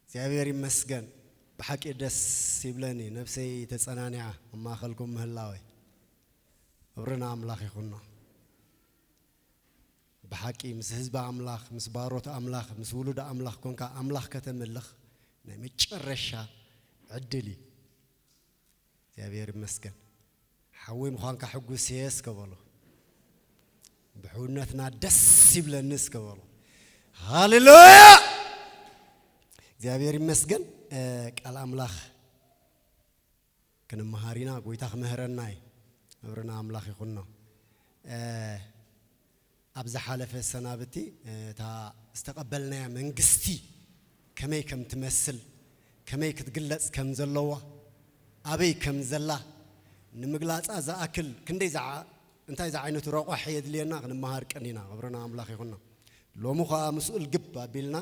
እግዚኣብሔር ይመስገን። ብሓቂ ደስ ይብለኒ፣ ነፍሰይ ተጸናኒዓ ኣብ ማእከልኩም ምህላወይ። ክብሪ ንኣምላኽ ይኹኖ። ብሓቂ ምስ ህዝቢ ኣምላኽ፣ ምስ ባሮት ኣምላኽ፣ ምስ ውሉድ ኣምላኽ ኮንካ ኣምላኽ ከተምልኽ ናይ መጨረሻ ዕድል እዩ። እግዚኣብሔር ይመስገን። ሓወይ ምዃንካ ሕጉስ እየ እስከ በሉ። ብሕውነትና ደስ ይብለኒ እስከ በሉ። ሃሌሉያ! እግዚኣብሔር ይመስገን። እ፣ ቃል ኣምላኽ ክንመሃር ኢና። ጎይታ ክምህረና እዩ። ክብሪ ንኣምላኽ ይኹኖ። እ፣ ኣብ ዝሓለፈ ሰናብቲ፣ እ፣ እታ ዝተቐበልናያ መንግስቲ ከመይ ከም ትመስል፣ ከመይ ክትግለጽ ከም ዘለዋ፣ ኣበይ ከም ዘላ ንምግላጻ ዝኣክል ክንደይ ዝዓ-፣ እንታይ ዝዓይነቱ ረቋሒ የድልየና ክንመሃር ቀኒና። ክብሪ ንኣምላኽ ይኹኖ። ሎሚ ኸኣ ምስኡ ልግብ ኣቢልና፣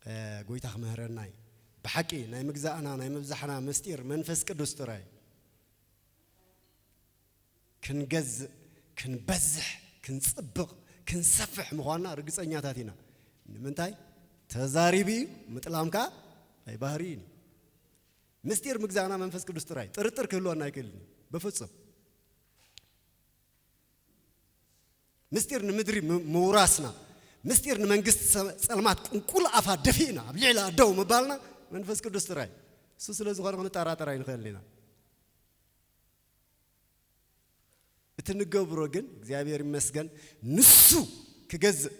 እ፣ ጎይታ ክምህረና እዩ። ብሓቂ ናይ ምግዛእና፣ ናይ ምብዛሕና ምስጢር መንፈስ ቅዱስ ጥራይ። ክንገዝእ፣ ክንበዝሕ፣ ክንጽብቕ፣ ክንሰፍሕ ምዃንና ርግጸኛታት ኢና። ንምንታይ? ተዛሪቡ እዩ፣ ምጥላም ከኣ ናይ ባህሪ እዩ። ምስጢር ምግዛእና መንፈስ ቅዱስ ጥራይ፣ ጥርጥር ክህልወና ኣይክእልን እዩ። በፍጹም። ምስጢር ንምድሪ ም-፣ ምውራስና፣ ምስጢር ንመንግስቲ ሰ-፣ ጸልማት ቁንቁል ኣፋ ደፊእና፣ ኣብ ልዕሊ ኣደው ምባልና መንፈስ ቅዱስ ጥራይ። እሱ ስለ ዝኾነ ክንጠራጠር ኣይንኽእልን ኢና። እቲ ንገብሮ ግን እግዚኣብሔር ይመስገን፣ ንሱ ክገዝእ፣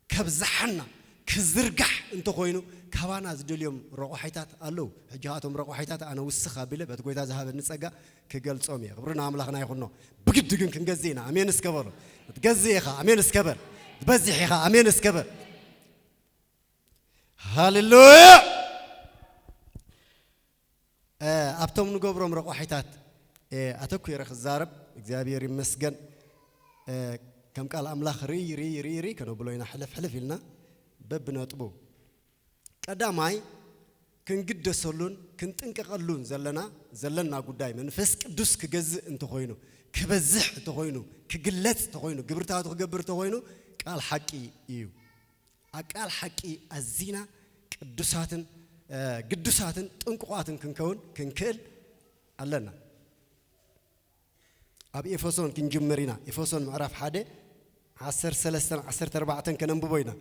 ከብዝሓና፣ ክዝርጋሕ እንተኾይኑ፣ ካባና ዝደልዮም ረቋሒታት ኣለዉ። ሕጂ ኻቶም ረቋሒታት ኣነ ውስኽ ኣቢለ በቲ ጎይታ ዝሃበኒ ጸጋ ክገልጾም እየ። ክብሪ ንኣምላኽና ይኹኖ። ብግዲ ግን ክንገዝእ ኢና። ኣሜን እስከ በሉ። ትገዝእ ኢኻ። ኣሜን እስከ በል። ትበዝሕ ኢኻ። ኣሜን እስከ በል። ሃሌሉያ! እ፣ ኣብቶም ንገብሮም ረቋሒታት፣ እ፣ ኣተኲረ ክዛረብ፣ እግዚኣብሔር ይመስገን። እ፣ ከም ቃል ኣምላኽ ርይ፣ ርይ፣ ርይ፣ ርይ ከነብሎ ኢና፣ ሕልፍ፣ ሕልፍ ኢልና በብነጥቡ። ቀዳማይ፣ ክንግደሰሉን ክንጥንቀቐሉን ዘለና፣ ዘለና ጉዳይ፣ መንፈስ ቅዱስ ክገዝእ እንተኾይኑ፣ ክበዝሕ እንተኾይኑ፣ ክግለጽ እንተኾይኑ፣ ግብርታቱ ክገብር እንተኾይኑ፣ ቃል ሓቂ እዩ። ኣብ ቃል ሓቂ ኣዚና ቅዱሳትን፣ እ፣ ግዱሳትን ጥንቁቓትን ክንከውን ክንክእል ኣለና። ኣብ ኤፌሶን ክንጅምር ኢና። ኤፌሶን ምዕራፍ ሓደ፣ ዓሰርተ ሰለስተን ዓሰርተ ኣርባዕተን ከነንብቦ ኢና።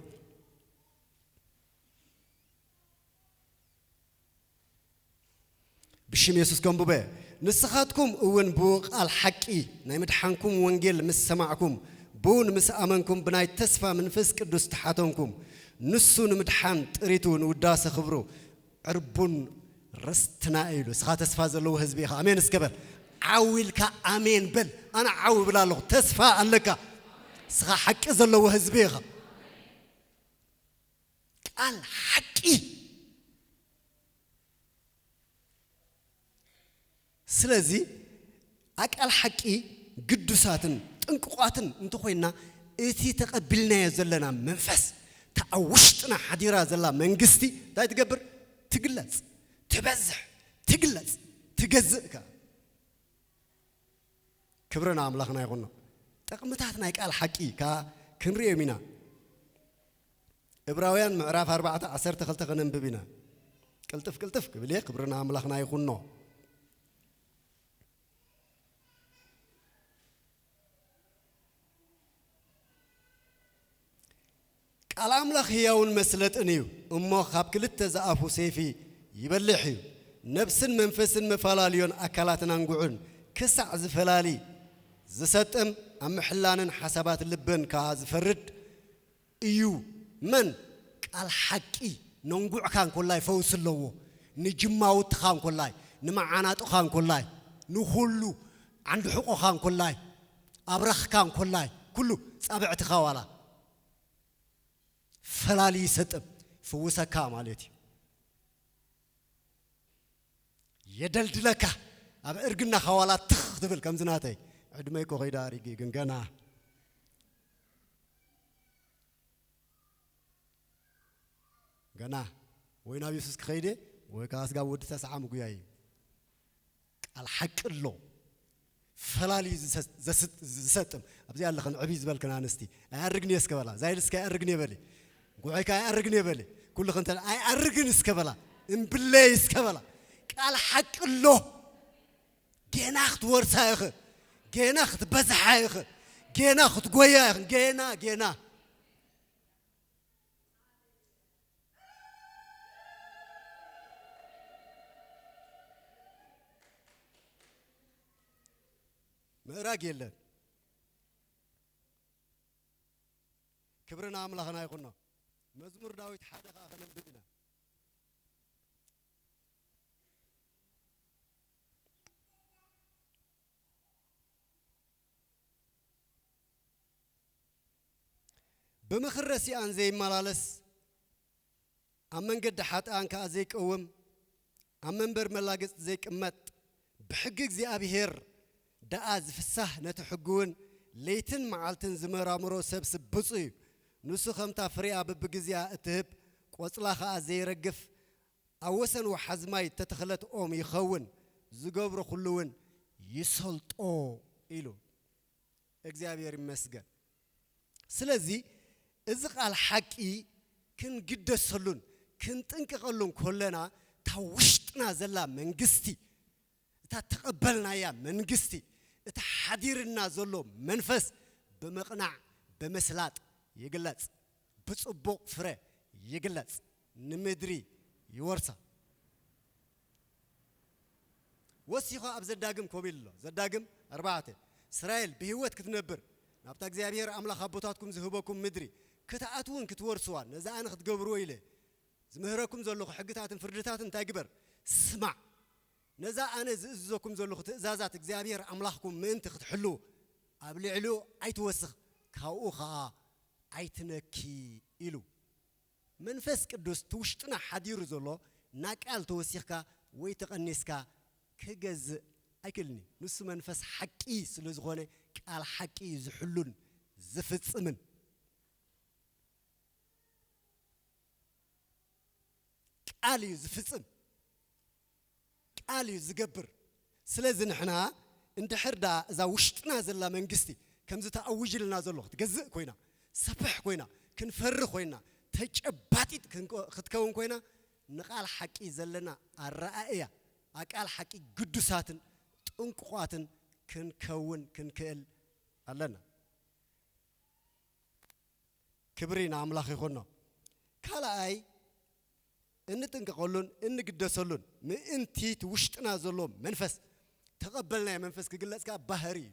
ብሽም የሱስ ከንብበ። ንስኻትኩም እውን ብኡ ቃል ሓቂ ናይ ምድሓንኩም ወንጌል ምስ ሰማዕኩም፣ ብኡ ንምስ ኣመንኩም፣ ብናይ ተስፋ መንፈስ ቅዱስ ተሓተንኩም። ንሱ ንምድሓን ጥሪቱ ንውዳሰ ክብሩ ዕርቡን ርስትና እዩ ኢሉ። እስኻ ተስፋ ዘለዎ ህዝቢ ኢኻ። ኣሜን እስከ በል። ዓው ኢልካ ኣሜን በል። ኣነ ዓው እብል ኣለኹ። ተስፋ ኣለካ። እስኻ ሓቂ ዘለዎ ህዝቢ ኢኻ። ቃል ሓቂ። ስለዚ ኣቃል ሓቂ ግዱሳትን ጥንቁቓትን እንተኾይንና፣ እቲ ተቐቢልናዮ ዘለና መንፈስ፣ እታ ኣብ ውሽጥና ሓዲራ ዘላ መንግስቲ እንታይ ትገብር? ትግለጽ፣ ትበዝሕ፣ ትግለጽ፣ ትገዝእ ከኣ። ክብሪ ንኣምላኽና ይኹኖ። ጥቕምታት ናይ ቃል ሓቂ ከኣ ክንርእዮም ኢና። ዕብራውያን ምዕራፍ ኣርባዕተ ዓሰርተ ክልተ ከነንብብ ኢና። ቅልጥፍ ቅልጥፍ ክብል እየ፣ ክብሪ ንኣምላኽና ይኹኖ። ቃል ኣምላኽ ህያውን መስለጥን እዩ፣ እሞ ካብ ክልተ ዝኣፉ ሰይፊ ይበልሕ እዩ፣ ነፍስን መንፈስን መፈላለዮን ኣካላትን ኣንጉዕን ክሳዕ ዝፈላሊ ዝሰጥም፣ ኣብ ምሕላንን ሓሳባት ልብን ከኣ ዝፈርድ እዩ። መን? ቃል ሓቂ። ነንጉዕካ እንኮላይ ፈውሲ ኣለዎ። ንጅማውትኻ እንኮላይ፣ ንመዓናጡኻ እንኮላይ፣ ንኹሉ ዓንዲ ሕቆኻ እንኮላይ፣ ኣብራኽካ እንኮላይ፣ ኩሉ ጻብዕትኻ ዋላ ፈላሊ ይሰጥም፣ ፍውሰካ ማለት እዩ። የደልድለካ፣ ኣብ እርግናኻ ዋላ ትኽ ትብል። ከምዚ ናተይ ዕድመይ እኮ ከይዳ ኣሪጊ፣ ግን ገና፣ ገና ወይ ናብ የሱስ ክኸይደ ወይ ከዓ ስጋብ ወዲ ተስዓ ምጉያይ እዩ። ቃል ሓቂ ኣሎ። ፈላልዩ ዝሰ-፣ ዘስ-፣ ዝሰጥም። ኣብዚ ኣለኽን ዕብይ ዝበልክን ኣንስቲ፣ "ኣይኣርግን እየ" እስከ በላ። ዛይድ እስከ "ኣይኣርግን እየ" በሊ። ጉዐይካ "ኣይኣርግን እየ" በሊ። ኩሉ ክንተ ኣይኣርግን እስከ በላ፣ እምብለይ እስከ በላ። ቃል ሓቂ ኣሎ። ጌና ክትወርሳ ኢኺ፣ ጌና ክትበዝሓ ኢኺ፣ ጌና ክትጎያ ኢኺ። ጌና ጌና ምእራግ የለን። ክብሪ ንኣምላኽና ይኹኖ። መዝሙር ዳዊት ሓደ ኸኣ ከነንብብ ኢና። ብምኽሪ ረሲኣን ዘይመላለስ፣ ኣብ መንገዲ ሓጥኣን ከኣ ዘይቀውም፣ ኣብ መንበር መላገጽቲ ዘይቅመጥ፣ ብሕጊ እግዚኣብሔር ደኣ ዝፍሳህ፣ ነቲ ሕጉውን ለይትን መዓልትን ዝመራምሮ ሰብሲ ብፁዕ እዩ። ንሱ ከምታ ፍሬኣ በብግዜኣ እትህብ ቆጽላ ኸኣ ዘይረግፍ፣ ኣብ ወሰን ወሓዚ ማይ እተተኽለት ኦም ይኸውን፣ ዝገብሮ ኹሉ እውን ይሰልጦ ኢሉ። እግዚኣብሔር ይመስገን። ስለዚ እዚ ቃል ሓቂ ክንግደሰሉን ክንጥንቀቐሉን ከለና፣ እታ ውሽጥና ዘላ መንግስቲ፣ እታ ተቐበልናያ መንግስቲ፣ እቲ ሓዲርና ዘሎ መንፈስ ብምቕናዕ፣ ብምስላጥ ይግለጽ፣ ብጽቡቕ ፍረ ይግለጽ፣ ንምድሪ ይወርሳ። ወሲኹ ኣብ ዘዳግም ከምኡ ኢሉ ኣሎ። ዘዳግም ኣርባዕተ፣ እስራኤል ብህይወት ክትነብር ናብታ እግዚኣብሔር ኣምላኽ ኣቦታትኩም ዝህበኩም ምድሪ ክትኣትውን ክትወርስዋን ነዛ ኣነ ክትገብርዎ ኢለ ዝምህረኩም ዘለኹ ሕግታትን ፍርድታትን እንታይ ግበር? ስማዕ። ነዛ ኣነ ዝእዝዘኩም ዘለኹ ትእዛዛት እግዚኣብሔር ኣምላኽኩም ምእንቲ ክትሕልዉ፣ ኣብ ልዕሊኡ ኣይትወስኽ፣ ካብኡ ኸኣ ኣይትነኪ ኢሉ። መንፈስ ቅዱስ እቲ ውሽጥና ሓዲሩ ዘሎ ናቃል ተወሲኽካ ወይ ተቐኒስካ ክገዝእ ኣይክእልን እዩ። ንሱ መንፈስ ሓቂ ስለ ዝኾነ ቃል ሓቂ እዩ ዝሕሉን ዝፍጽምን። ቃል እዩ ዝፍጽም፣ ቃል እዩ ዝገብር። ስለዚ ንሕና እንድሕር ደኣ እዛ ውሽጥና ዘላ መንግስቲ ከምዚ ተኣውጅልና ዘሎ ክትገዝእ ኮይና፣ ሰፍሕ ኮይና፣ ክንፈሪ ኮይና፣ ተጨባጢት ክንኮ-፣ ክትከውን ኮይና፣ ንቃል ሓቂ ዘለና ኣረኣእያ፣ ኣቃል ሓቂ ግዱሳትን ጥንቁቓትን ክንከውን ክንክእል ኣለና። ክብሪ ንኣምላኽ ይኹኖ። ካልኣይ እንጥንቀቐሉን እንግደሰሉን ምእንቲ እቲ ውሽጥና ዘሎ መንፈስ፣ ተቐበልናዮ መንፈስ ክግለጽ ከኣ ባህሪ እዩ።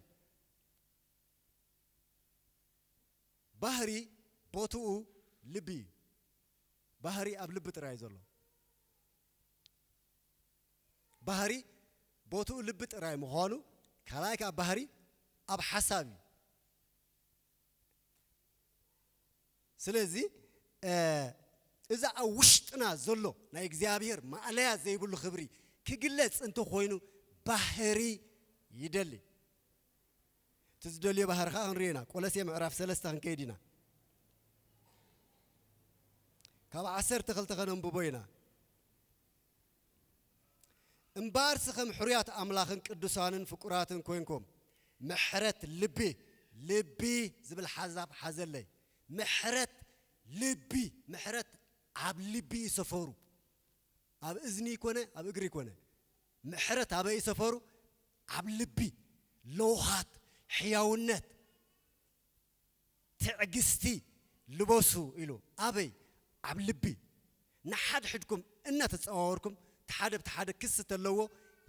ባህሪ ቦትኡ ልቢ እዩ። ባህሪ ኣብ ልቢ ጥራይ እዩ ዘሎ። ባህሪ ቦትኡ ልቢ ጥራይ ምዃኑ፣ ካልኣይ ከኣ ባህሪ ኣብ ሓሳብ እዩ። ስለዚ፣ እ፣ እዚ ኣብ ውሽጥና ዘሎ ናይ እግዚኣብሔር ማእለያ ዘይብሉ ክብሪ ክግለጽ እንተኾይኑ ባህሪ ይደሊ። እቲ ዝደልዮ ባህሪ ኸዓ ክንርኢ ኢና። ቆሎሴ ምዕራፍ ሰለስተ ክንከይድ ኢና። ካብ ዓሰርተ ክልተ ከነንብቦ ኢና። እምበኣርሲ ከም ሕሩያት ኣምላኽን ቅዱሳንን ፍቁራትን ኮይንኩም፣ ምሕረት ልቢ፣ ልቢ ዝብል ሓሳብ ሓዘለይ። ምሕረት ልቢ፣ ምሕረት ኣብ ልቢ እዩ ሰፈሩ። ኣብ እዝኒ ይኮነ፣ ኣብ እግሪ ይኮነ። ምሕረት ኣበይ እዩ ሰፈሩ? ኣብ ልቢ። ለውሃት፣ ሕያውነት፣ ትዕግስቲ ልበሱ ኢሉ። ኣበይ? ኣብ ልቢ። ንሓድሕድኩም እናተጸዋወርኩም፣ እቲ ሓደ ብቲ ሓደ ክሲ ተለዎ፣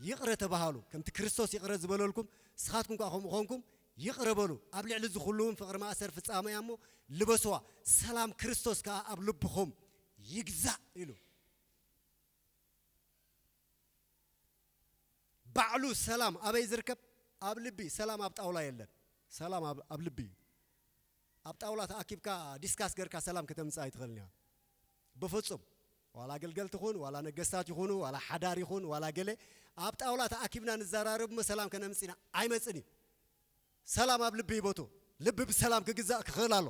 ይቕረ ተባሃሉ። ከምቲ ክርስቶስ ይቕረ ዝበለልኩም፣ ንስኻትኩም ከኣ ከምኡ ኾንኩም፣ ይቕረ በሉ። ኣብ ልዕሊ እዚ ኩሉ እውን ፍቕሪ ማእሰር ፍጻመ እያ እሞ፣ ልበስዋ። ሰላም ክርስቶስ ከኣ ኣብ ልብኹም ይግዛእ ኢሉ። ባዕሉ ሰላም ኣበይ ዝርከብ? ኣብ ልቢ። ሰላም ኣብ ጣውላ የለን። ሰላም ኣብ፣ ኣብ ልቢ እዩ። ኣብ ጣውላ ተኣኪብካ ዲስካስ ገርካ ሰላም ከተምጽእ ኣይትኽእልን ኢኻ። ብፍጹም። ዋላ ኣገልገልቲ ይኹን፣ ዋላ ነገስታት ይኹኑ፣ ዋላ ሓዳር ይኹን፣ ዋላ ገለ፣ ኣብ ጣውላ ተኣኪብና ንዘራረብ እሞ ሰላም ከነምጽእ ኢና። ኣይመጽእን እዩ። ሰላም ኣብ ልቢ ይበቱ። ልቢ ብሰላም ክግዛእ ክኽእል ኣሎ።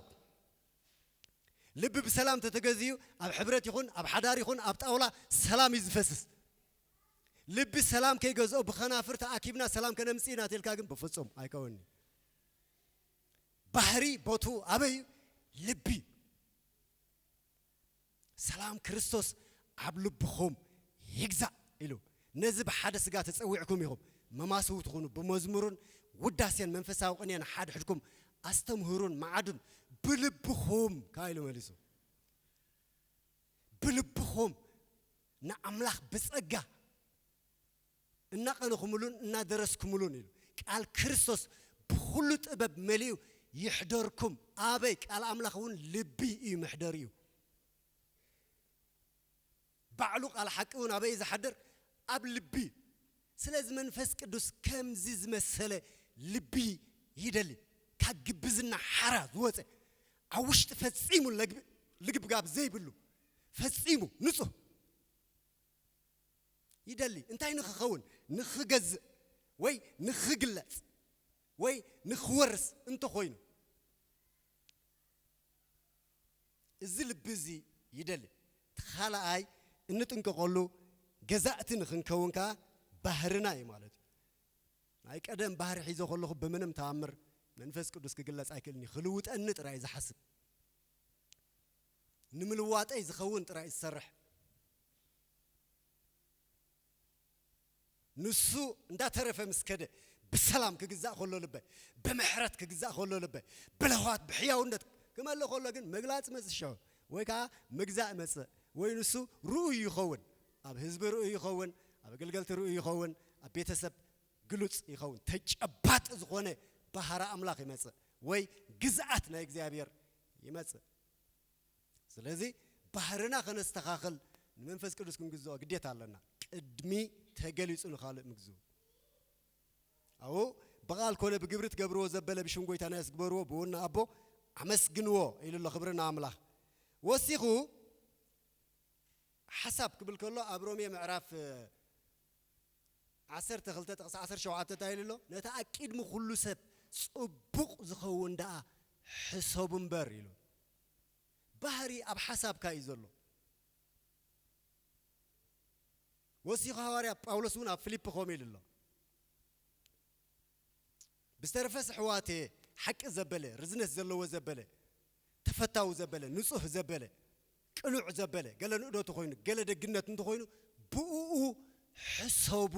ልቢ ብሰላም ተተገዚኡ፣ ኣብ ሕብረት ይኹን፣ ኣብ ሓዳር ይኹን፣ ኣብ ጣውላ ሰላም እዩ ዝፈስስ። ልቢ ሰላም ከይገዝኦ ብኸናፍር ተኣኪብና ሰላም ከነምጽእ ኢና ተልካ ግን ብፍጹም ኣይከውንኒ። ባህሪ ቦቱ ኣበይ እዩ? ልቢ። ሰላም ክርስቶስ ኣብ ልብኹም ይግዛእ ኢሉ፣ ነዚ ብሓደ ስጋ ተጸዊዕኩም ኢኹም መማስው ትኹኑ፣ ብመዝሙርን ውዳሴን መንፈሳዊ ቅኔን ሓድሕድኩም ኣስተምህሩን መዓዱን ብልብኹም፣ ከኣ ኢሉ መሊሱ። ብልብኹም ንኣምላኽ ብጸጋ እናቐነኹምሉን እናደረስኩምሉን ኢሉ። ቃል ክርስቶስ ብኹሉ ጥበብ መሊኡ ይሕደርኩም። ኣበይ? ቃል ኣምላኽ እውን ልቢ እዩ መሕደሪኡ። ባዕሉ ቃል ሓቂ እውን ኣበይ ዝሓድር? ኣብ ልቢ። ስለዚ መንፈስ ቅዱስ ከምዚ ዝመሰለ ልቢ ይደሊ። ካብ ግብዝና ሓራ ዝወፀ፣ ኣብ ውሽጢ ፈጺሙ ለግብ-፣ ልግብጋብ ዘይብሉ፣ ፈጺሙ ንጹህ ይደሊ። እንታይ ንኽኸውን? ንኽገዝእ ወይ ንኽግለጽ ወይ ንኽወርስ እንተኾይኑ፣ እዚ ልቢ እዚ ይደሊ። እቲ ካልኣይ እንጥንቀቐሉ፣ ገዛእቲ ንኽንከውን ከኣ ባህርና እዩ ማለት እዩ። ናይ ቀደም ባህሪ ሒዘ ከለኹ ብምንም ተኣምር መንፈስ ቅዱስ ክግለጽ ኣይክእልን እዩ። ክልውጠኒ ጥራይ እዩ ዝሓስብ። ንምልዋጠይ ዝኸውን ጥራይ እዩ ዝሰርሕ። ንሱ እንዳተረፈ ምስ ከደ፣ ብሰላም ክግዛእ ከሎ ልበይ፣ ብምሕረት ክግዛእ ከሎ ልበይ፣ ብለዋት ብሕያውነት ክመልእ ከሎ ግን ምግላጽ መጽእ ሸው ወይ ከዓ ምግዛእ መጽእ ወይ ንሱ ርኡይ ይኸውን፣ ኣብ ህዝቢ ርኡይ ይኸውን፣ ኣብ ኣገልገልቲ ርኡይ ይኸውን፣ ኣብ ቤተሰብ ግሉጽ ይኸውን። ተጨባጢ ዝኾነ ባህሪ ኣምላኽ ይመጽእ ወይ ግዝኣት ናይ እግዚኣብሔር ይመጽእ። ስለዚ ባህርና ከነስተኻኽል ንመንፈስ ቅዱስ ክንግዝኦ ግዴታ ኣለና። ቅድሚ ተገሊጹ ንኻልእ ምግዝኡ። ኣብኡ ብቓል ኮነ ብግብሪ ትገብርዎ ዘበለ ብሽም ጎይታና የስግበርዎ፣ ብውና ኣቦ ኣመስግንዎ ኢሉ ኣሎ። ክብሪ ንኣምላኽ። ወሲኹ ሓሳብ ክብል ከሎ ኣብ ሮሜ ምዕራፍ ዓሰርተ ክልተ ጥቕሲ ዓሰርተ ሸውዓተ እንታይ ኢሉ ኣሎ? ነቲ ኣቂድሚ ኩሉ ሰብ ጽቡቕ ዝኸውን ደኣ ሕሰቡ እምበር ኢሉ። ባህሪ ኣብ ሓሳብካ እዩ ዘሎ። ወሲኹ ሃዋርያ ጳውሎስ እውን ኣብ ፊልፕ ከምኡ ኢሉ ኣሎ። ብዝተረፈስ ኣሕዋቴ፣ ሓቂ ዘበለ፣ ርዝነት ዘለዎ ዘበለ፣ ተፈታዊ ዘበለ፣ ንጹህ ዘበለ፣ ቅኑዕ ዘበለ፣ ገለ ንእዶ እንተኾይኑ፣ ገለ ደግነት እንተኾይኑ፣ ብእኡ ሕሰቡ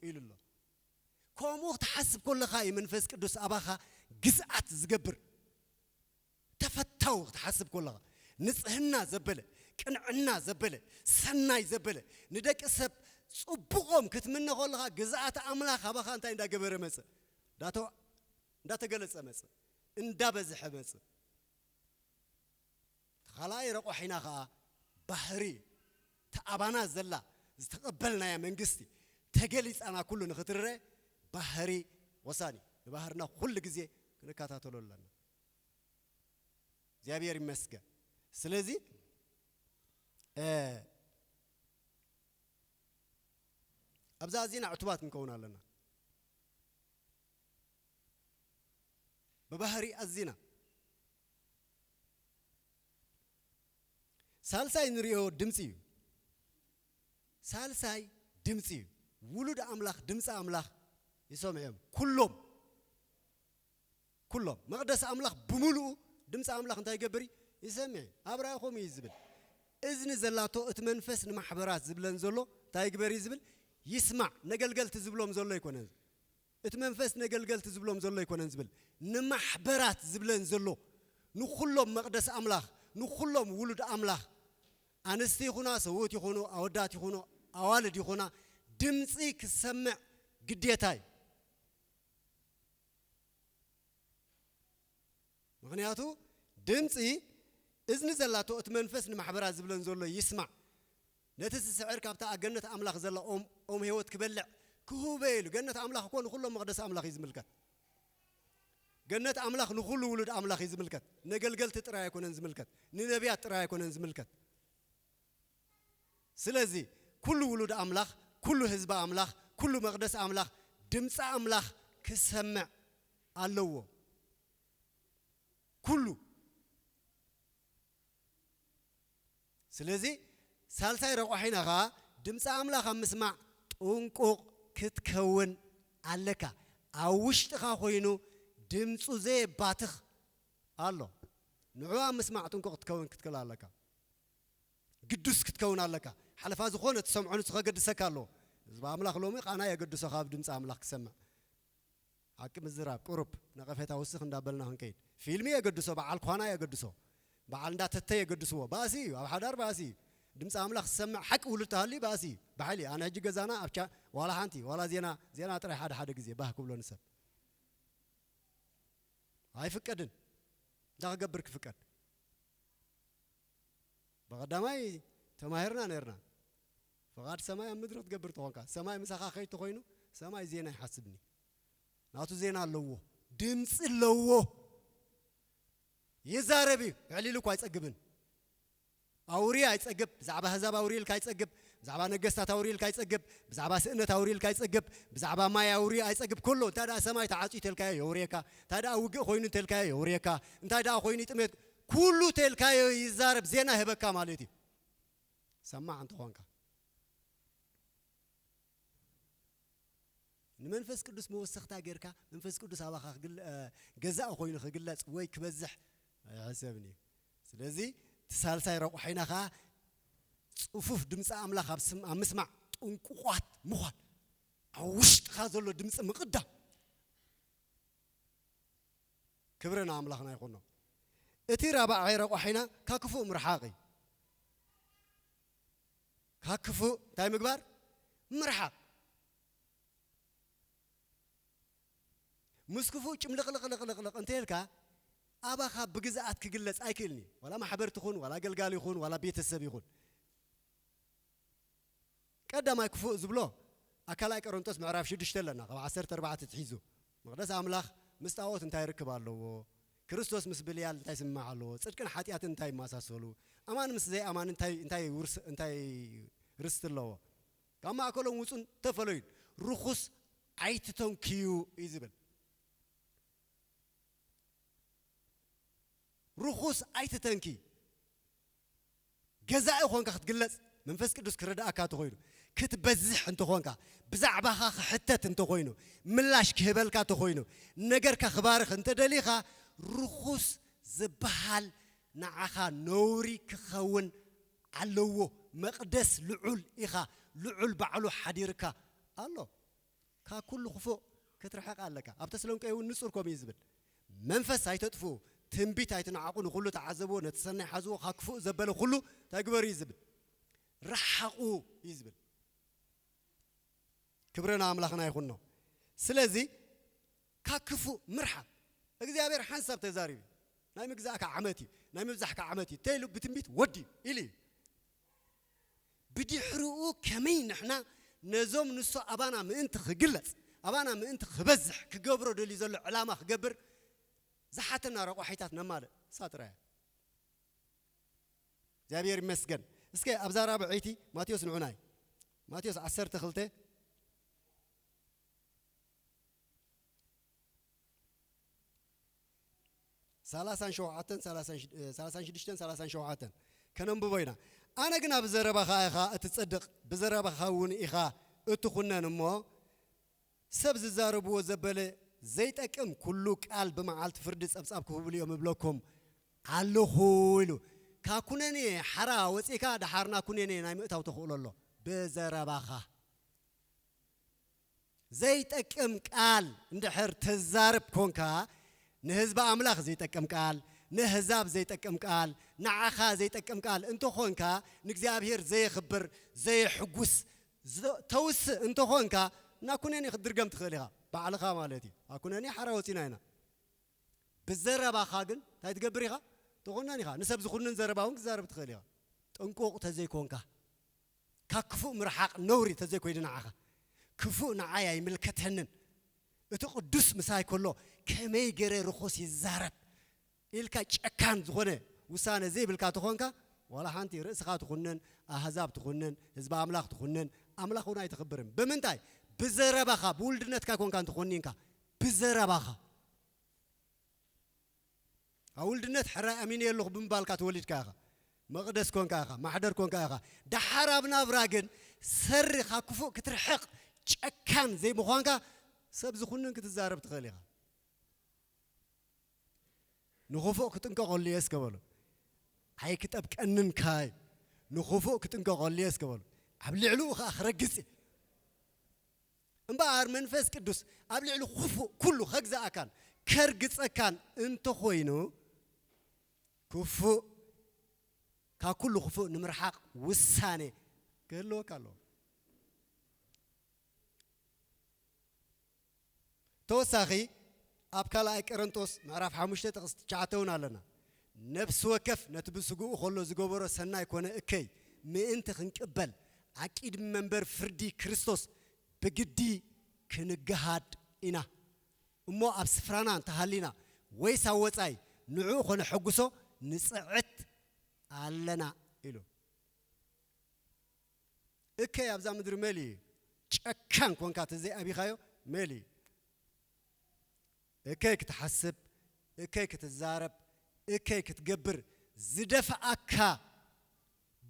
ኢሉ ኣሎ። ከምኡ ክትሓስብ ከለኻ እዩ መንፈስ ቅዱስ ኣባኻ ግዝኣት ዝገብር። ተፈታዊ ክትሓስብ ከለኻ፣ ንጽህና ዘበለ፣ ቅንዕና ዘበለ፣ ሰናይ ዘበለ፣ ንደቂ ሰብ ጽቡቖም ክትምነ ከለኻ፣ ግዝኣት ኣምላኽ ኣባኻ እንታይ እንዳገበረ መጽእ? እንዳተ-፣ እንዳተገለጸ መጽእ፣ እንዳበዝሐ መጽእ። እቲ ካልኣይ ረቋሒና ኸኣ ባህሪ፣ እቲ ኣባና ዘላ ዝተቐበልናያ መንግስቲ ተገሊጻና ኩሉ ንኽትረአ ባህሪ ወሳኒ። ንባህርና ኩሉ ግዜ ክንከታተሎ ኣለና። እግዚኣብሔር ይመስገን። ስለዚ፣ እ፣ ኣብዛ ኣዚና ዕቱባት ክንከውን ኣለና። ብባህሪ ኣዚና። ሳልሳይ ንሪኦ ድምፂ እዩ። ሳልሳይ ድምፂ እዩ። ውሉድ ኣምላኽ ድምፂ ኣምላኽ ይሰምዑ እዮም። ኩሎም፣ ኩሎም። መቕደስ ኣምላኽ ብምሉኡ ድምፂ ኣምላኽ እንታይ ይገብር እዩ? ይሰምዕ እዩ። ኣብ ራእኹም እዩ ዝብል። እዝኒ ዘላቶ እቲ መንፈስ ንማሕበራት ዝብለን ዘሎ እንታይ ይግበር እዩ ዝብል? ይስማዕ። ነገልገልቲ ዝብሎም ዘሎ ኣይኮነን። እቲ መንፈስ ነገልገልቲ ዝብሎም ዘሎ ኣይኮነን ዝብል። ንማሕበራት ዝብለን ዘሎ፣ ንኹሎም መቕደስ ኣምላኽ፣ ንኹሎም ውሉድ ኣምላኽ፣ ኣንስቲ ይኹና፣ ሰብኡት ይኹኑ፣ ኣወዳት ይኹኑ፣ ኣዋልድ ይኹና፣ ድምፂ ክሰምዕ ግዴታ እዩ። ምኽንያቱ ድምፂ እዝኒ ዘላቶ እቲ መንፈስ ንማሕበራት ዝብለን ዘሎ ይስማዕ። ነቲ ዝስዕር ካብታ ኣብ ገነት ኣምላኽ ዘላ ኦም፣ ኦም ህይወት ክበልዕ ክህበ ኢሉ። ገነት ኣምላኽ እኮ ንኹሎም መቕደስ ኣምላኽ እዩ ዝምልከት። ገነት ኣምላኽ ንኹሉ ውሉድ ኣምላኽ እዩ ዝምልከት። ነገልገልቲ ጥራይ ኣይኮነን ዝምልከት። ንነቢያት ጥራይ ኣይኮነን ዝምልከት። ስለዚ ኩሉ ውሉድ ኣምላኽ፣ ኩሉ ህዝቢ ኣምላኽ፣ ኩሉ መቕደስ ኣምላኽ ድምፂ ኣምላኽ ክሰምዕ ኣለዎ። ኩሉ። ስለዚ ሳልሳይ ረቋሒና ኸዓ ድምፂ ኣምላኽ ኣብ ምስማዕ ጥንቁቕ ክትከውን ኣለካ። ኣብ ውሽጥኻ ኮይኑ ድምፁ ዘየባትኽ ኣሎ። ንዑ ኣብ ምስማዕ ጥንቁቕ ክትከውን ክትክእል ኣለካ። ግዱስ ክትከውን ኣለካ። ሓለፋ ዝኾነ ትሰምዖ ንሱ ከገድሰካ ኣለዎ። ህዝቢ ኣምላኽ ሎሚ ቃና የገድሶ ካብ ድምፂ ኣምላኽ ክሰምዕ። ሓቂ ምዝራብ ቁሩብ ነቐፌታ ውስኽ እንዳበልና ክንከይድ። ፊልሚ የገድሶ፣ በዓል ኳና የገድሶ፣ በዓል እንዳተተ የገድስዎ። ባእሲ እዩ፣ ኣብ ሓዳር ባእሲ እዩ። ድምፂ ኣምላኽ ዝሰምዕ ሓቂ ውሉድ ተሃልዩ ባእሲ እዩ። ብሓይሊ ኣነ ሕጂ ገዛና ኣብቻ ዋላ ሓንቲ ዋላ ዜና ዜና ጥራይ ሓደ ሓደ ግዜ ባህ ክብሎ ንሰብ ኣይፍቀድን። እንታይ ክገብር ክፍቀድ? ብቐዳማይ ተማሂርና ነርና። ፍቓድ ሰማይ ኣብ ምድሪ ክትገብር ተኾንካ፣ ሰማይ ምሳኻ ከይድ ተኾይኑ፣ ሰማይ ዜና ይሓስብኒ። ናቱ ዜና ኣለዎ፣ ድምፂ ኣለዎ። ይዛረብ እዩ፣ ኣዕሊሉ እኳ ኣይጸግብን። ኣውሪ ኣይጸግብ፣ ብዛዕባ ኣህዛብ ኣውሪ ኢልካ ኣይጸግብ፣ ብዛዕባ ነገስታት ኣውሪ ኢልካ ኣይጸግብ፣ ብዛዕባ ስእነት ኣውሪ ኢልካ ኣይጸግብ፣ ብዛዕባ ማይ ኣውሪ ኣይጸግብ። ኩሉ እንታይ ደኣ ሰማይ ተዓጽዩ ተልካዮ የውርየካ፣ እንታይ ደኣ ውግእ ኮይኑ ተልካዮ የውርየካ፣ እንታይ ደኣ ኮይኑ ጥሜት፣ ኩሉ ተልካዮ ይዛረብ፣ ዜና ይህበካ ማለት እዩ። ሰማዕ እንተኾንካ። ንመንፈስ ቅዱስ መወሰኽታ ጌርካ፣ መንፈስ ቅዱስ ኣባኻ ክግለ-፣ እ፣ ገዛኢ ኮይኑ ክግለጽ ወይ ክበዝሕ ኣይሕሰብን እዩ። ስለዚ፣ እቲ ሳልሳይ ረቑሒና ኸኣ ጽፉፍ ድምፂ ኣምላኽ ኣብ ስም-፣ ኣብ ምስማዕ ጥንቁቋት ምዃን፣ ኣብ ውሽጥኻ ዘሎ ድምፂ ምቕዳም። ክብሪ ንኣምላኽና ይኹኖ። እቲ ራብዓይ ረቋሒና ካብ ክፉእ ምርሓቕ እዩ። ካብ ክፉእ እንታይ ምግባር? ምርሓቕ። ምስ ክፉእ ጭምልቕልቕልቕልቕ እንተ ኢልካ፣ ኣባኻ ብግዝኣት ክግለጽ ኣይክእልን እዩ። ዋላ ማሕበር ትኹን፣ ዋላ ኣገልጋሊ ይኹን፣ ዋላ ቤተሰብ ይኹን። ቀዳማይ ክፉእ ዝብሎ ኣብ ካልኣይ ቆሮንቶስ ምዕራፍ ሽዱሽተ ኣለና፣ ካብ ዓሰርተ ኣርባዕተ ትሒዙ። መቕደስ ኣምላኽ ምስ ጣኦት እንታይ ርክብ ኣለዎ? ክርስቶስ ምስ ብልያል እንታይ ስምማዕ ኣለዎ? ጽድቅን ሓጢኣትን እንታይ ይመሳሰሉ? ኣማን ምስ ዘይኣማን እንታይ፣ እንታይ ውርስ-፣ እንታይ ርስቲ ኣለዎ? ካብ ማእከሎም ውጹን ተፈለዩን። ርኹስ ኣይትተንክዩ እዩ ዝብል። ርኹስ ኣይትተንኪ። ገዛኢ ኾንካ ክትግለጽ መንፈስ ቅዱስ ክረድኣካ እንተኾይኑ፣ ክትበዝሕ እንተኾንካ፣ ብዛዕባኻ ክሕተት እንተኾይኑ፣ ምላሽ ክህበልካ እንተኾይኑ፣ ነገርካ ክባርኽ እንተደሊኻ፣ ርኹስ ዝበሃል ንዓኻ ነውሪ ክኸውን ኣለዎ። መቕደስ ልዑል ኢኻ፣ ልዑል ባዕሉ ሓዲርካ ኣሎ። ካብ ኩሉ ክፉእ ክትርሕቕ ኣለካ። ኣብ ተስሎንቄ እውን ንጹር ከምኡ እዩ ዝብል። መንፈስ ኣይተጥፍኡ፣ ትንቢት ኣይትንዓቑ፣ ንኹሉ ተዓዘብዎ፣ ነቲ ሰናይ ሓዝዎ፣ ካብ ክፉእ ዘበለ ኩሉ እንታይ ግበሩ እዩ ዝብል? ርሓቑ እዩ ዝብል። ክብሪ ንኣምላኽና ይኹኖ። ስለዚ ካብ ክፉእ ምርሓቕ። እግዚኣብሔር ሓንሳብ ተዛሪቡ እዩ። ናይ ምግዛእካ ዓመት እዩ፣ ናይ ምብዛሕካ ዓመት እዩ፣ ተይሉ ብትንቢት ወዲ ኢሉ እዩ። ብድሕሪኡ ከመይ ንሕና ነዞም ንሱ ኣባና ምእንቲ ክግለጽ፣ ኣባና ምእንቲ ክበዝሕ ክገብሮ ደልዩ ዘሎ ዕላማ ክገብር ዝሓተና ረቋሒታት ነማልእ። እሳ ጥራይ እያ። እግዚኣብሔር ይመስገን። እስከ ኣብዛ ራብዐይቲ ማቴዎስ ንዑናይ። ማቴዎስ ዓሰርተ ክልተ፣ ሰላሳን ሸውዓተን፣ ሰላሳን ሽድ-፣ እ፣ ሰላሳን ሽዱሽተን፣ ሰላሳን ሸውዓተን ከነንብቦ ኢና። ኣነ ግና ብዘረባኻ ኢኻ እትጸድቕ፣ ብዘረባኻ እውን ኢኻ እትኹነን እሞ፣ ሰብ ዝዛረብዎ ዘበለ ዘይጠቅም ኩሉ ቃል ብመዓልቲ ፍርዲ ጸብጻብ ክህብሉ እዮም እብለኩም ኣለኹ ኢሉ። ካብ ኩነኔ ሓራ ወጺእካ ደሓርና ኩነኔ ናይ ምእታው ተኽእሎ ኣሎ። ብዘረባኻ ዘይጠቅም ቃል እንድሕር ተዛርብ ኮንካ፣ ንህዝቢ ኣምላኽ ዘይጠቅም ቃል፣ ንህዛብ ዘይጠቅም ቃል፣ ንዓኻ ዘይጠቅም ቃል እንተኾንካ፣ ንእግዚኣብሔር ዘየኽብር፣ ዘየሕጉስ፣ ዝ-፣ ተውስእ እንተኾንካ፣ ናብ ኩነኔ ክትድርገም ትኽእል ኢኻ። ባዕልኻ ማለት እዩ። ኣብ ኩነኔ ሓራ ወፂና ኢና። ብዘረባኻ ግን እንታይ ትገብር ኢኻ? ትኹነን ኢኻ። ንሰብ ዝኹንን ዘረባ እውን ክትዛረብ ትኽእል ኢኻ። ጥንቁቕ ተዘይኮንካ፣ ካብ ክፉእ ምርሓቕ ነውሪ ተዘይኮይኑ ንዓኻ። ክፉእ ንዓይ ኣይምልከተንን። እቲ ቅዱስ ምሳይ ከሎ ከመይ ገይረ ርኹስ ይዛረብ ኢልካ ጨካን ዝኾነ ውሳነ ዘይብልካ ተኾንካ፣ ዋላ ሓንቲ ርእስኻ ትኹንን፣ ኣህዛብ ትኹንን፣ ህዝቢ ኣምላኽ ትኹንን፣ ኣምላኽ እውን ኣይተኽብርን። ብምንታይ? ብዘረባኻ፣ ብውልድነትካ ኮንካ እንተኾኒንካ፣ ብዘረባኻ። ኣብ ውልድነት ሕራይ ኣሚነ ኣለኹ ብምባልካ ተወሊድካ ኢኻ። መቕደስ ኮንካ ኢኻ፣ ማሕደር ኮንካ ኢኻ። ደሓር ኣብ ናብራ ግን ሰሪ ካብ ክፉእ ክትርሕቕ ጨካን ዘይምዃንካ ሰብ ዝኹንን ክትዛረብ ትኽእል ኢኻ። ንኽፉእ ክጥንቀቐሉ እየ እስከ በሉ። ኣይክጠብቀንን ካይ፣ ንኽፉእ ክጥንቀቐሉ እየ እስከ በሉ። ኣብ ልዕሊኡ ኸዓ ክረግጽ እየ። እምበኣር መንፈስ ቅዱስ ኣብ ልዕሊ ክፉእ ኩሉ ከግዛኣካን ከርግጸካን እንተኾይኑ፣ ክፉእ፣ ካብ ኩሉ ክፉእ ንምርሓቕ ውሳኔ ክህልወካ ኣለዎ። ተወሳኺ፣ ኣብ ካልኣይ ቆሮንቶስ ምዕራፍ ሓሙሽተ ጥቕሲ ትሽዓተ እውን ኣለና። ነፍሲ ወከፍ ነቲ ብስግኡ ከሎ ዝገበሮ ሰናይ ኮነ እከይ ምእንቲ ክንቅበል፣ ኣቂድሚ መንበር ፍርዲ ክርስቶስ ብግዲ ክንገሃድ ኢና። እሞ ኣብ ስፍራና እንተሃሊና፣ ወይስ ኣብ ወጻኢ፣ ንዕኡ ከነሐጉሶ ንጽዕት ኣለና ኢሉ። እከይ ኣብዛ ምድሪ መሊ እዩ። ጨካን ኮንካ ተዘይኣቢኻዮ መሊ እዩ። እከይ ክትሓስብ፣ እከይ ክትዛረብ፣ እከይ ክትገብር ዝደፍኣካ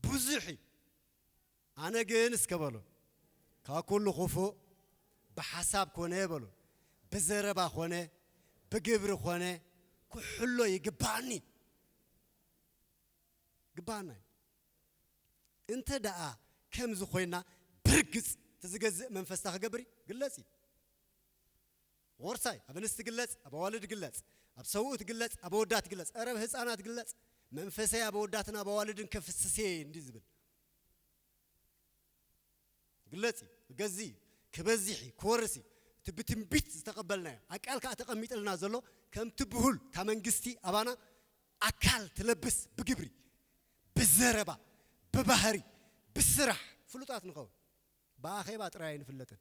ብዙሕ እዩ። ኣነ ግን እስከ በሉ፣ ካብ ኩሉ ክፉእ ብሓሳብ ኮነ በሉ፣ ብዘረባ ኮነ፣ ብግብሪ ኮነ፣ ክሕሎ ይግባኣኒ። ግባና እዩ። እንተ ደኣ ከምዚ ኮይና ብርግጽ እቲ ዝገዝእ መንፈስታ ክገብር እዩ። ግለጽ እዩ። ወርሳይ ኣብ ኣንስቲ ግለጽ፣ ኣብ ኣዋልድ ግለጽ፣ ኣብ ሰብኡት ግለጽ፣ ኣብ ኣወዳት ግለጽ፣ ኧረ ኣብ ህፃናት ግለጽ። መንፈሰይ ኣብ ኣወዳትን ኣብ ኣዋልድን ከፍስስ እየ እንዲ ዝብል። ግለጽ እዩ። ክገዝእ እዩ። ክበዝሕ እዩ። ክወርስ እዩ። እቲ ብትንቢት ዝተቐበልናዮ፣ ኣብ ቃል ከዓ ተቐሚጥልና ዘሎ፣ ከምቲ ብሁል እታ መንግስቲ ኣባና ኣካል ትለብስ ብግብሪ፣ ብዘረባ፣ ብባህሪ፣ ብስራሕ ፍሉጣት ንኸውን። ብኣኼባ ጥራይ ኣይንፍለጥን።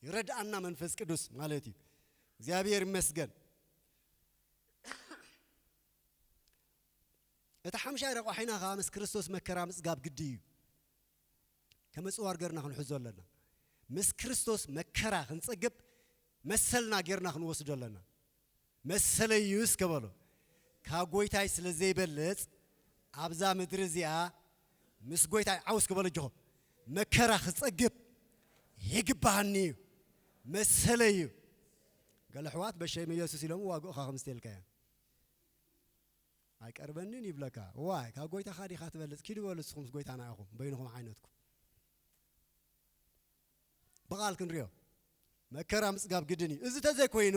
ይረድኣና መንፈስ ቅዱስ ማለት እዩ። እግዚኣብሔር ይመስገን። እቲ ሓምሻይ ረቋሒና ከዓ ምስ ክርስቶስ መከራ ምጽጋብ ግዲ እዩ። ከመጽዋር ገርና ክንሕዞ ኣለና። ምስ ክርስቶስ መከራ ክንጸግብ መሰልና ገርና ክንወስዶ ኣለና። መሰለይ እዩ እስከ በሎ። ካብ ጎይታይ ስለ ዘይበልጽ ኣብዛ ምድሪ እዚኣ ምስ ጎይታይ ዓው እስከ በሎ። እጆኹም፣ መከራ ክጸግብ ይግባሃኒ እዩ፣ መሰለይ እዩ። ገለ ኣሕዋት በሸም ኢየሱስ ኢሎም ዋግኡኻ ከም ዝተልካዮ። ኣይቀርበንን ይብለካ። ዋይ፣ ካብ ጎይታኻ ዲኻ ትበልጽ? ኪዱ በሉ ንስኹም ምስ ጎይታና ኢኹም፣ በይንኹም ዓይነትኩም። ብቓል ክንሪኦ። መከራ ምጽጋብ ግድን እዩ። እዚ ተዘይኮይኑ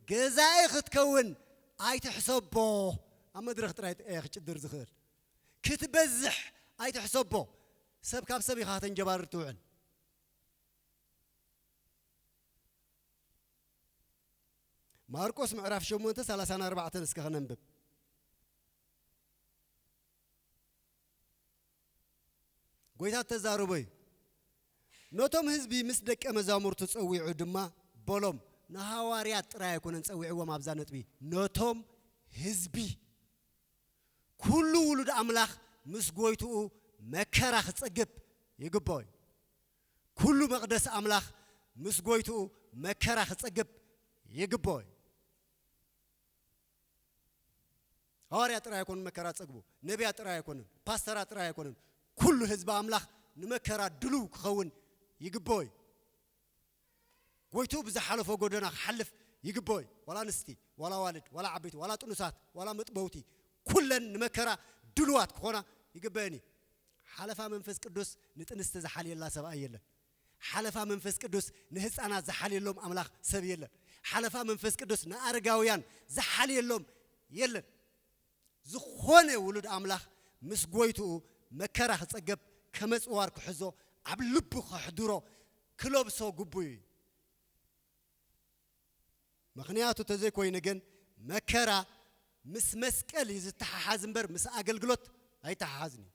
ገዛኢ ክትከውን ኣይትሕሰቦ። ኣብ መድረኽ ጥራይ እየ ክጭድር ዝኽእል። ክትበዝሕ ኣይትሕሰቦ። ሰብ ካብ ሰብ ኢኻ ከተንጀባርር ትውዕል። ማርቆስ ምዕራፍ ሸሞንተ ሰላሳን ኣርባዕተን እስከ ከነንብብ። ጎይታ ተዛረቦ እዩ። ነቶም ህዝቢ ምስ ደቀ መዛሙርቱ ጸዊዑ ድማ በሎም፣ ንሃዋርያት ጥራይ ኣይኮነን ጸዊዕዎም ኣብዛ ነጥቢ፣ ነቶም ህዝቢ። ኩሉ ውሉድ ኣምላኽ ምስ ጎይትኡ መከራ ክጸግብ ይግብኦ እዩ። ኩሉ መቕደስ ኣምላኽ ምስ ጎይትኡ መከራ ክጸግብ ይግብኦ እዩ። ሃዋርያ ጥራይ ኣይኮኑን መከራ ጸግቡ፣ ነቢያት ጥራይ ኣይኮኑን፣ ፓስተራት ጥራይ ኣይኮኑን። ኩሉ ህዝቢ ኣምላኽ ንመከራ ድሉው ክኸውን ይግብኦ እዩ። ጎይትኡ ብዝሓለፎ ጎደና ክሓልፍ ይግብኦ እዩ። ዋላ ኣንስቲ፣ ዋላ ኣዋልድ፣ ዋላ ዓበይቲ፣ ዋላ ጥኑሳት፣ ዋላ መጥበውቲ፣ ኩለን ንመከራ ድሉዋት ክኾና ይግበአን እዩ። ሓለፋ መንፈስ ቅዱስ ንጥንስቲ ዝሓልየላ ሰብኣይ የለን። ሓለፋ መንፈስ ቅዱስ ንህፃናት ዝሓልየሎም ኣምላኽ ሰብ የለን። ሓለፋ መንፈስ ቅዱስ ንኣረጋውያን ዝሓልየሎም የለን። ዝኾነ ውሉድ ኣምላኽ ምስ ጎይትኡ መከራ ክጸገብ፣ ከመጽዋር ክሕዞ፣ ኣብ ልቡ ከሕድሮ፣ ክለብሶ ግቡእ እዩ። ምኽንያቱ ተዘይኮይኑ ግን መከራ ምስ መስቀል እዩ ዝተሓሓዝ እምበር ምስ ኣገልግሎት ኣይተሓሓዝን እዩ።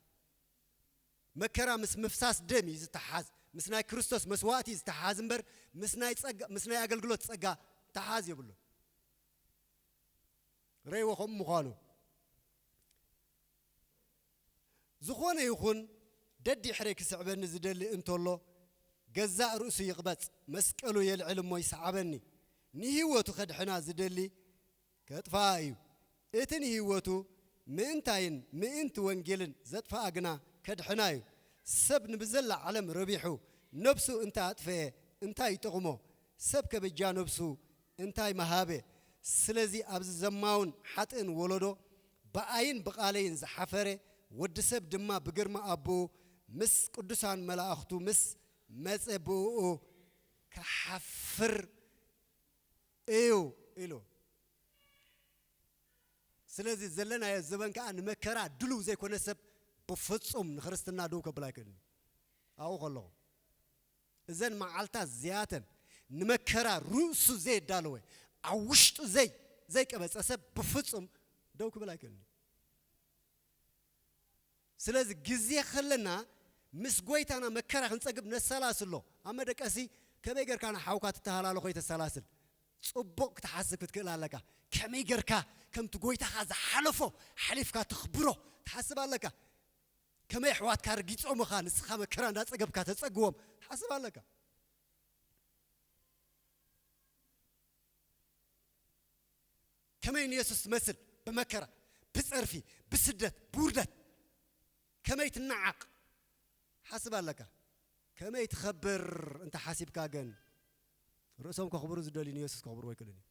መከራ ምስ ምፍሳስ ደም እዩ ዝተሓሓዝ፣ ምስ ናይ ክርስቶስ መስዋእቲ እዩ ዝተሓሓዝ እምበር ምስ ናይ ጸጋ፣ ምስ ናይ ኣገልግሎት ጸጋ ተሓሓዝ የብሉን። ረእይዎ ከምኡ ምዃኑ። ዝኾነ ይኹን ደድሕረይ ክስዕበኒ ዝደሊ እንተሎ፣ ገዛእ ርእሱ ይቕበጽ፣ መስቀሉ የልዕል እሞ ይስዓበኒ። ንህይወቱ ከድሕና ዝደሊ ከጥፍኣ እዩ። እቲ ንህይወቱ ምእንታይን ምእንቲ ወንጌልን ዘጥፍኣ ግና ከድሕና እዩ። ሰብ ንብዘላ ዓለም ረቢሑ ነብሱ እንተ ኣጥፈኤ እንታይ ይጠቕሞ? ሰብ ከበጃ ነብሱ እንታይ ምሃበ? ስለዚ ኣብዚ ዘማውን ሓጥእን ወለዶ ብኣይን ብቓለይን ዝሓፈረ ወዲ ሰብ ድማ ብግርማ ኣቦኡ ምስ ቅዱሳን መላእኽቱ ምስ መጸ ብእኡ ክሓፍር እዩ ኢሉ። ስለዚ ዘለናዮ ዘበን ከኣ ንመከራ ድሉው ዘይኮነ ሰብ ብፍጹም ንክርስትና ደው ከብል ኣይክእልን እዩ። ኣብኡ ከለኹ እዘን መዓልታት እዚኣተን ንመከራ ርእሱ ዘየዳለወ ኣብ ውሽጡ ዘይ ዘይቀበጸ ሰብ ብፍጹም ደው ክብል ኣይክእልን እዩ። ስለዚ ግዜ ከለና ምስ ጎይታና መከራ ክንጸግብ ነሰላስሎ። ኣብ መደቀሲ ከመይ ጌርካ ንሓውካ ትተሃላሎ ኮይተሰላስል ጽቡቕ ክትሓስብ ክትክእል ኣለካ። ከመይ ጌርካ ከምቲ ጎይታኻ ዝሓለፎ ሓሊፍካ ትኽብሮ ትሓስብ ኣለካ። ከመይ ኣሕዋትካ ርጊጾምኻ ንስኻ መከራ እንዳጸገብካ ተጸግቦም ትሓስብ ኣለካ። ከመይ ንየሱስ ትመስል ብመከራ፣ ብጸርፊ፣ ብስደት፣ ብውርደት ከመይ ትነዓቕ ሓስብ ኣለካ። ከመይ ትኸብር እንተ ሓሲብካ ግን ርእሶም ከኽብሩ ዝደልዩ ንየሱስ ከኽብርዎ ኣይክእሉን እዩ።